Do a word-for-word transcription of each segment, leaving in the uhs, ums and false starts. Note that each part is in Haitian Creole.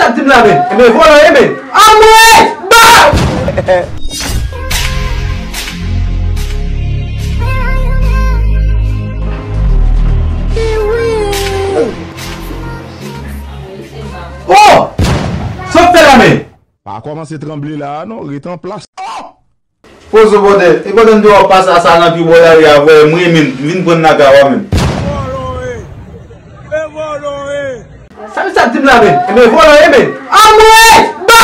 Sa di m la menm, e men vòlò ye menm. Anmwey! Ba! Oh! Sa w fè la menm? Pa kòmanse tranble la a non, ret an plas. Oh! Pozo bòdèl, e pandan m te wè w pase a sa nan pye bò lari a, vòlè m renmen, m vin pran nan kay ou a menm. Vòlò ye! E vòlò ye! Sa misye ap di m la menm? E men vòlò ye menm! Anmwey! Ba!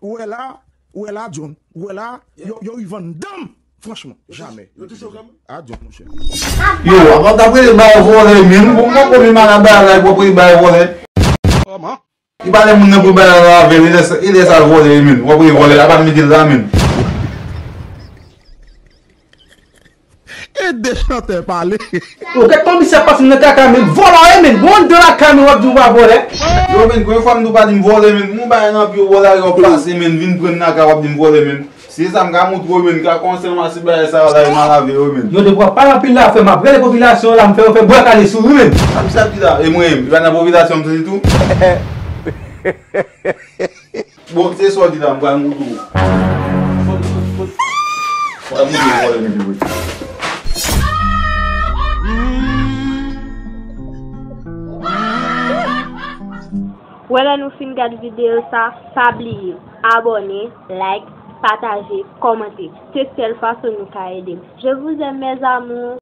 Ou wè la, ou wè la, John, ou wè la, yo, yo rive anndan m, franchman, jamè. Yo touche w kanmenm? A, John, monchè. Yo, avan w t ap rele bagay vòlè menm, bon, mwen poko menm al nan bagay la, epi w ap rele bagay vòlè. Kòman? Li pa gen moun nan pou bay la avè l, li lè sa, li lè sa l vòlè wi menm. W ap wè vòlè, apa m mete l la menm. E de chantè pale. Yo, gad kòman misye ap pase m nan kaka menm. Vòlò wi menm. Bon, anndan lakay mwen w ap di w pa vòlè. Yo menm, konbyen fwa m di w pa di m vòlè menm? Mwen bay nan pye w vòlè w ap pase menm, vin pran nan kay w ap di m vòlè menm. Se sa m ka montre w, men, m ka kòmanse ranmase bagay sa yo la, e m al avè yo, men. Yo, depi w ap pale anpil la, frè m, ap rele popilasyon an la, m fè yo fè bwa kale sou ou, men. Sa misye ap di la, e mwen menm, e pa nan popilasyon m soti tou? Bon, se sa w di la, m pral montre w. M pral montre w vòlè men vre. Wè lè nou fin gad videyo sa, pa bliye abòne, like, pataje, kòmante. Se sèl fason nou ka ede m. Je vous aime, mes amours.